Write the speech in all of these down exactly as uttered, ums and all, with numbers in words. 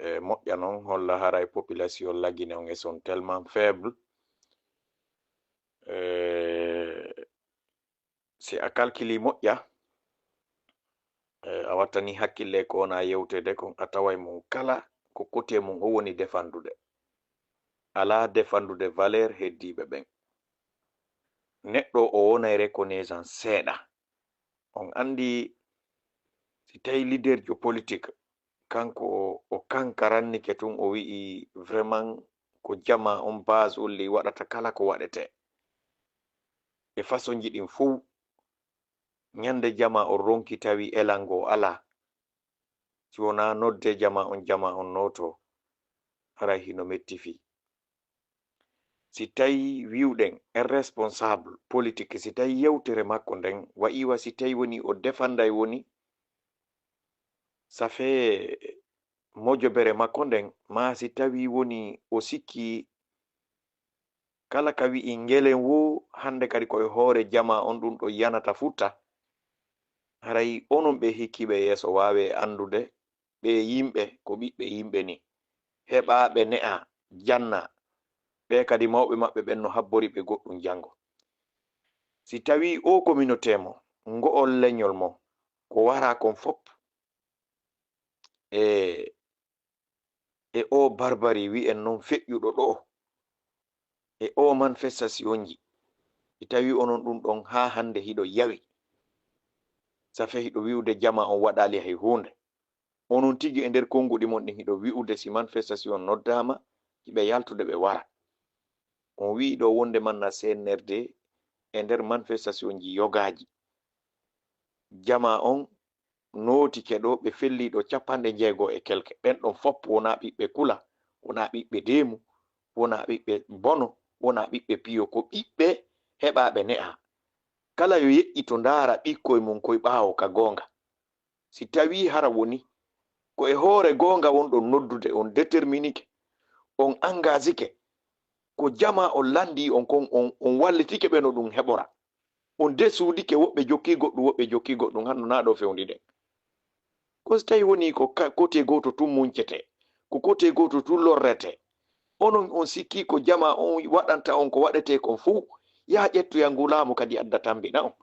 e moƴƴa noon, holla haray population Lagine on e son tellement faible. E, si a calculi moƴƴa, e, a wattani hakkille ko wona yewtede kon, a taway mum kala ko kote mum o woni defandude. Alaa defandude valeur heddiiɓe ɓen. Neɗɗo o wonay reconnaissance seeɗa. On anndi, si tawi leaderjo politique, kanko o, o kankarannike tun, o wi'i vraiment ko jama on base ulli waɗata kala ko waɗete. E façonji ɗin fow, ñande jama on ronki tawi elango alaa. Si wonaa nodde jama on, jama on nooto, haray hino metti fii. Si tawi wi'uɗen un responsable politique, si tawi yewtere makko nden wa'i wa si tawi woni o defanday woni, ça fait mojobere makko nden, maa si tawi woni o sikki kala ka wi'i ngelen woo, hannde kadi ko e hoore jama on ɗun ɗon yanata futta, haray onon ɓe hikkiiɓe yeeso waawe anndude ɓee yimɓe ko ɓiɓɓe yimɓe ni, heɓaaɓe ne'aa, jannaa. Ɓee kadi mawɓe maɓɓe ɓen no habbori ɓe goɗɗun janngo. Si tawii oo communauté mo, ngo'ol leñol mo, ko waraa kon fop, e, e oo barbarie wi'en non feƴƴuɗo ɗoo, e oo manifestationji, si tawii onon ɗun ɗon haa hannde hiɗo yawi, ça fait hiɗo wi'ude jama on waɗaali hay huunde. Onon tigi e nder konnguɗi mon ɗin hiɗo wi'ude si manifestation noddaama, hiɓe yaltude ɓe wara. On wi'i ɗoo wonde man na C N R D e nder manifestationji yogaaji. Jama on nootike ɗoo, ɓe fellii ɗoo cappanɗe jeego e kelke. Ɓen ɗon fop wonaa ɓiɓɓe Kula, wonaa ɓiɓɓe Deemu, wonaa ɓiɓɓe Bono, wonaa ɓiɓɓe Piyo, ko ɓiɓɓe heɓaaɓe ne'aa. Kala yo yeƴƴito ndaara ɓikkoy mun koy ɓaawo ka goonga. Si tawii hara woni ko e hoore goonga wonɗon noddude, on déterminike, on engagike, ko jama on lanndii on kon, on, on wallitike ɓe no ɗun heɓora. On desuudike, woɓɓe jokkii goɗɗun, woɓɓe jokkii goɗɗun, hanno naa ɗoo fewndiɗen. Ko si tawii woni ko ka-, kote gooto tun muncetee, ko kote gooto tun lorretee, onon on sikkii ko jama on waɗanta on ko waɗetee kon fow, yaa ƴettoya nguu laamu kadi adda tammbina on.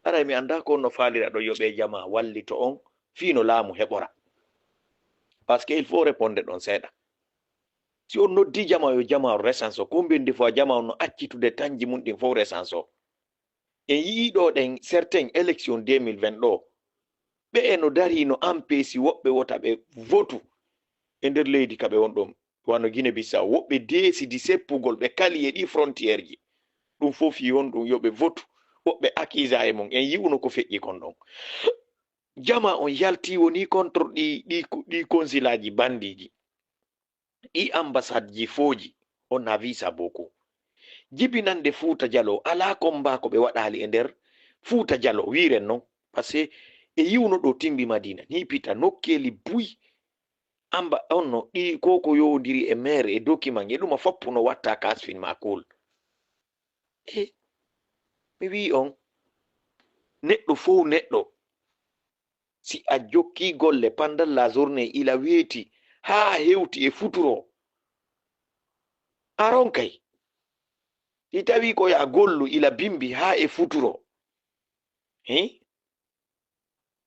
Haray mi anndaa ko on no faalira ɗon yo ɓee jama wallito on fii no laamu heɓora. Parce que il faut répondre ɗon seeɗa. Si on noddii jama yo jama on recense o, combien de fois jama on no accitude tanji mun ɗin fow recense o? En yi'ii ɗoo ɗen certains élections deux mille vingt ɗoo, ɓe e no darii no empêche woɓɓe wota ɓe votu e nder leydi ka ɓe won ɗon, wano Guinée Bissau, woɓɓe deesidi seppugol, ɓe kali e ɗii frontière ji. Ɗun fow fii honɗun? Yo ɓe votu, woɓɓe accusé e mun. En yi'uno ko feƴƴi kon ɗon. Jama on yaltii wonii contre ɗii, ɗii, ɗii consulaaji bandiiji, ɗii ambassade ji fooji. On a vu ça beaucoup. Jibinannde Fuuta Jaloo, alaa combat ko ɓe waɗaali e nder Fuuta Jaloo, wiiren non. Parce que e yi'uno ɗoo Timbi Madina, nii pita nokkeeli buy, amba on no ɗi ko ko yowondiri e maire e document e ɗuma fop no watta kasfin ma kul. E mi wi'i on, neɗɗo fow neɗɗo, si a jokki golle pendant la journée, ila weeti haa hewti e futuro, a ronkay. Si tawi ko ya gollu ila bimbi haa e futuro, hi?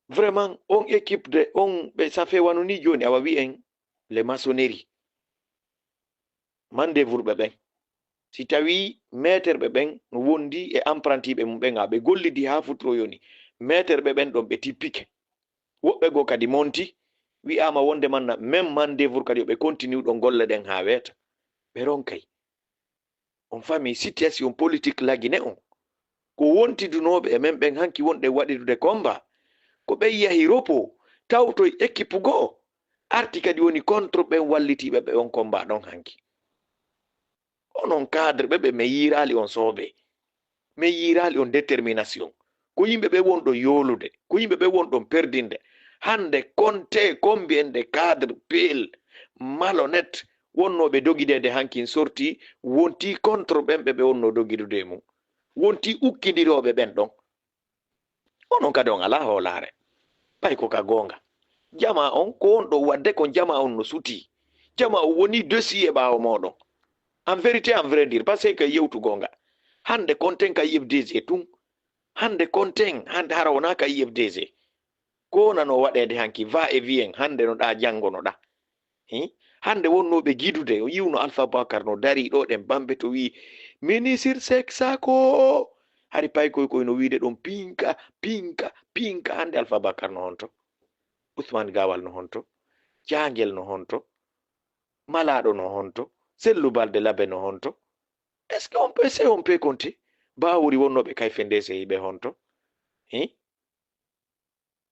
Vraiment, on équipe de, on ɓe, ça fait wano ni jooni, awa wi'en les maçonneries. Mandeeburɓe ɓen. Si tawi maître ɓe ɓen no wondi e apprenti ɓe mum ɓen, a ɓe gollidi haa futuro yoni, maître ɓe ɓen ɗon ɓe tippike. Woɓɓe goo kadi monti, wi'aama wonde man na même mandeebur kadi yo ɓe continue ɗon golle ɗen haa weeta. Ɓe ronkay. On famii situation politique Lagine on. Ko wontidunooɓe e men ɓen hanki wonɗen waɗidude combat, ko ɓen yahi repos, tawtoy équipe go'o, arti kadi woni contre ɓen wallitiiɓe ɓe on combat ɗon hanki. Onon cadre ɓe, ɓe mi yiiraali on soobee. Mi yiiraali on détermination. Ko yimɓe ɓe wonɗon yoolude, ko yimɓe ɓe wonɗon perdinde. Hannde, comptez combien de cadres pêles, malhonnêtes, wonnooɓe dogideede hankin sorti, wonti contre ɓen ɓe ɓe wonnoo dogidude e mum. Wonti ukkindirooɓe ɓen ɗon. Onon kadi on alaa hoolaare. Ɓay ko ka goonga. Jama on ko on ɗo wadde kon jama on no suti. Jama on woni dossier ɓaawo mooɗon. En vérité, en vrai dire, parce que yewtu gonga. Hande konten ka I F D G tun. Hande konten, hande hara wona ka I F D G. Ko nano waɗeede hanki, va et vient, hande no ɗa, jango no ɗa. Hi? Hande wonnooɓe gidude, o yiwno Alpha Bakar no dari ɗo ɗen bambe to wi, "Ministre Seck Sako!" Hari paykoy koy no wiide ɗon, "Pinka, pinka, pinka." Hande Alpha Bakar no honto? Ousmane Gawal no honto? Jangel no honto? Malaɗo no honto? Sellu Balde Labe no honto? Est-ce que on peut, c'est on peut compter? Bawuri wonnooɓe kay fende se hiɓe honto? Hi?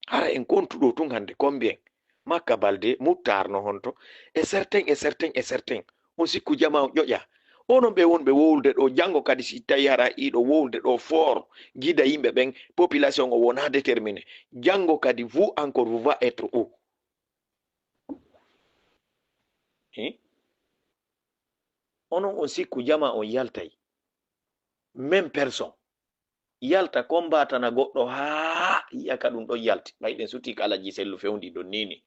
Hara en kontuɗo tun hande combien? Makka Balde, Muttar no honto? Et certains, et certains, et certains. On sikku jama on ƴoƴa. Onon ɓe wonɓe wowlude ɗo, jango kadi si tawi hara iɗo wowlude ɗo fort, gida yimɓe ɓen, population o wona déterminé. Jango kadi, vous encore, vous va être où? Hi? Onon on sikku jama on yaltay. Même personne. Yalta combatana goɗɗo haa yi'a ka ɗum ɗon yalti. Ɓay ɗen suti ka Alaji Sellu fewndi ɗon nini.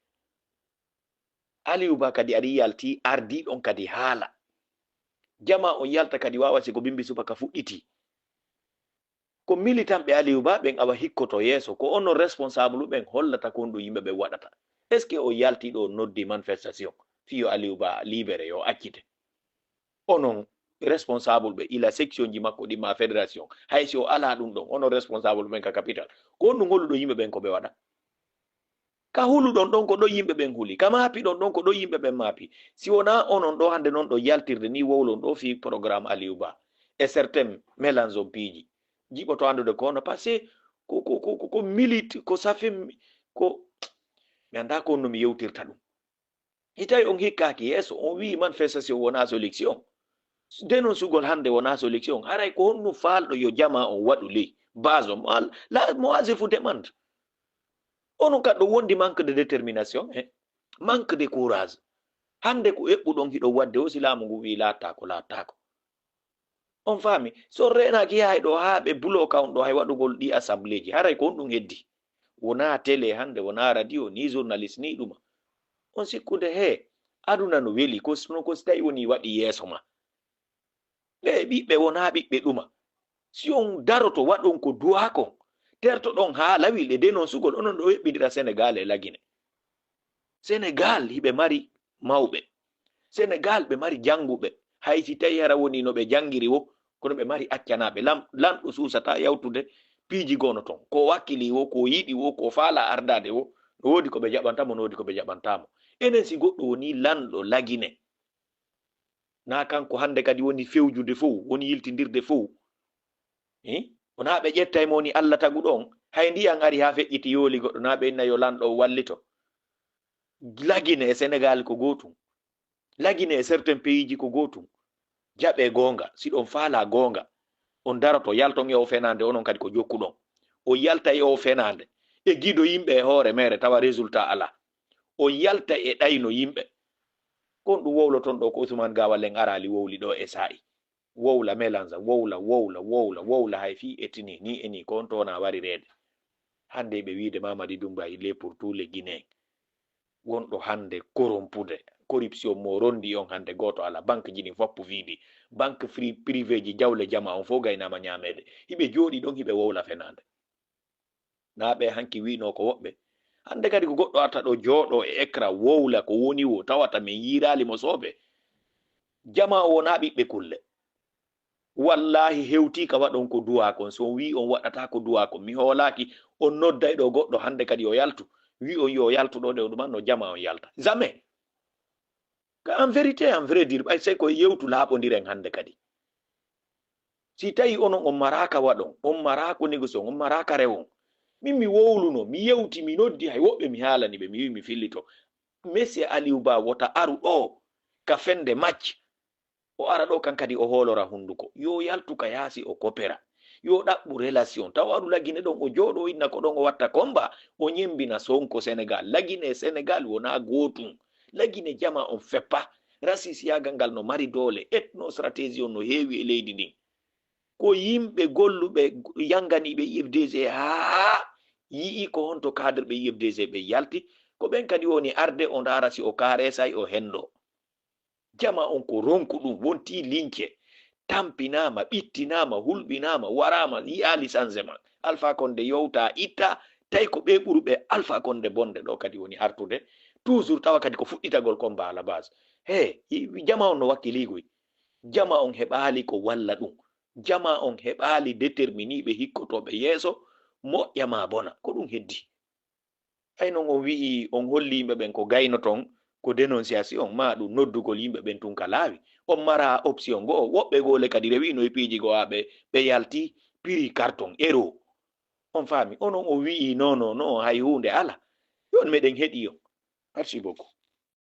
Aliou Ba kadi ari yalti, ardi ɗon kadi haala. Jama on yalta kadi wawa si ko bimbi subaka fuɗɗiti. Ko militant ɓe Aliou Ba ɓen awa hikkoto yeeso. Ko onon responsable ɓen hollata ko honɗum yimɓe ɓen waɗata. Est-ce que o yalti ɗo noddi manifestation? Fiyo Aliou Ba libéré, yo accite. Onon responsable ɓe ila section ji makko ɗi ma fédération. Hay si o ala ɗum ɗon, onon responsable ɓen ka capital. Ko honɗum holluɗo yimɓe ɓen ko ɓe waɗa? Ka huluɗon ɗon ko ɗon yimɓe ɓen huli. Ka maapiɗon ɗon ko ɗon yimɓe ɓen maapi. Si wona onon ɗo hande non ɗo yaltirde ni wowlon ɗo fi programme Aliou Ba. E certains mélange on piiji. Jiɓoto andude ko hono parce que ko, ko, ko, ko, ko milite, ko ça fait mi-, ko mi anda ko honno mi yewtirta ɗum. Si tawi on hikkaaki yeeso, on wi'i manifestation wona solution. Dénoncugol hande wona solution. Haray ko honɗum faalɗo yo jama on waɗu ley base on? Mo al-, la, moi, je vous demande. Onon kadi ɗo wondi manque de détermination, eh? Manque de courage. Hande ko eɓɓuɗon hiɗon wadde o, si laamu ngu wi'i laattaako, laattaako. On faami? So reenaaki yahay ɗo haa ɓe bloka on ɗo hay waɗugol ɗi assemblée ji. Haray ko honɗum heddi? Wona télé hande, wona radio, ni journaliste, ni ɗuma. On sikkude he aduna no weli, ko s-, no ko si tawi woni waɗi yeeso ma. Ɓe ɓiɓɓe wona ɓiɓɓe ɗuma. Si on daroto waɗon ko duwaa kon, tertoɗon haala wilɗe dénoncugol, onon ɗo eɓɓindira Sénégal e Lagine. Sénégal hiɓe mari mawɓe. Sénégal ɓe mari janguɓe. Hay si tawi hara woni no ɓe jangiri wo, kono ɓe mari accanaaɓe. Lam-, lanɗo suusata yawtude piiji gono ton. Ko wakkili wo, ko yiɗi wo, ko faala ardaade wo, no woodi ko ɓe jaɓanta mo, no woodi ko ɓe jaɓanta mo. Enen si goɗɗo woni lanɗo Lagine, na kanko hande kadi woni fewjude fow, woni yiltindirde fow. Hi? Wona ɓe ƴettay mo woni Allah taguɗo on. Hay ndiyan ari haa feƴƴiti yooli goɗɗo, na ɓe inna yo lanɗo wallito. Lagine e Sénégal ko gootum. Lagine e certains pays ji ko gootum. Jaɓe goonga, si ɗon faala goonga, on daroto, yalton e o fenaande, onon kadi ko jokkuɗon. O yalta e o fenaande, e gido yimɓe e hoore mere, tawa résultat ala. O yalta e ɗayno yimɓe. Kon ɗum wowloton ɗo ko Ousmane Gawal en araali wowli ɗo e saa'i. Wowla mélange, wowla, wowla, wowla, wowla, hay fii etini, ni e ni, ko on toona wari reede. Hande ɓe wiide Mamadi Doumbouya, il est pour tous les Guinéens. Wonɗo hande korompude, corruption mo rondi on hande gooto ala, banque ji ɗin foppu viidi, banque free, privé ji jawle jama on fof gaynaama ñaameede. Hiɓe jooɗi ɗon, hiɓe wowla fenaande. Na ɓe hanki wi'no ko woɓɓe. Hande kadi ko goɗɗo arta ɗo jooɗo e écran wowla ko woni wo, tawata min yiiraali mo soobe. Jama o wona ɓiɓɓe kulle. Wallahi hewti ka waɗon ko duwa kon. So on wi on waɗata ko duwa kon, mi hoolaaki on nodday ɗo goɗɗo hande kadi o yaltu. Wi on yo yaltu ɗo nde o ɗuman no jama on yalta. Jamais. Ka en vérité, en vrai dire, ɓay sey ko yewtu laaɓondiren hande kadi. Si tawi onon on maraaka waɗon, on maraako négocier on, on maraaka rewon. Min mi wowluno, mi yewti, mi noddi, hay woɓɓe mi haalani ɓe, mi wi mi fillito. Monsieur Aliou Ba wota aru ɗo ka fende match. O ara ɗo kan kadi o hoolora hunduko. Yo yaltu ka yaasi o kopera. Yo ɗaɓɓu relation. Taw aɗu Lagine ɗon o jooɗo inna ko ɗon o watta combat. O ñembina Sonko Sénégal. Lagine e Sénégal wona gootum. Lagine jama on feppa. Rasisiyagal ngal no mari doole. Ethno stratégie on no heewi e leydi ndin. Ko yimɓe golluɓe, yanganiiɓe U F D G haa yi'i ko honto cadre ɓe U F D G ɓe yalti, Ko ɓen kadi woni arde o ndaara si o kaaresay o henndo. Jama on ko ronku ɗum, wontii lince, tampinaama, ɓittinaama, hulɓinaama, waraama, yi'aali changement. Alpha Condé yowtaa, ittaa, tawi ko ɓee ɓuruɓe Alpha Condé bonde ɗo kadi woni artude. Toujours tawa kadi ko fuɗɗitagol combat à la base. He, i-, jama on no wakkilii koy. Jama on heɓaali ko walla ɗum. Jama on heɓaali déterminiiɓe hikkotooɓe yeeso, moƴƴa maa bona. Ko ɗum heddi. Ay non on wi'i, on holli yimɓe ɓen ko gayno ton, ko dénonciation, maa ɗum noddugol yimɓe ɓen tun ka laawi. On mara option goo, woɓɓe goo le kadi rewiino e piiji goo haa ɓe, ɓe yalti, piri carton, euro. On faami? Onon on wi'i, non, non, non, hay huunde ala. Yon meɗen heɗi on. Merci beaucoup.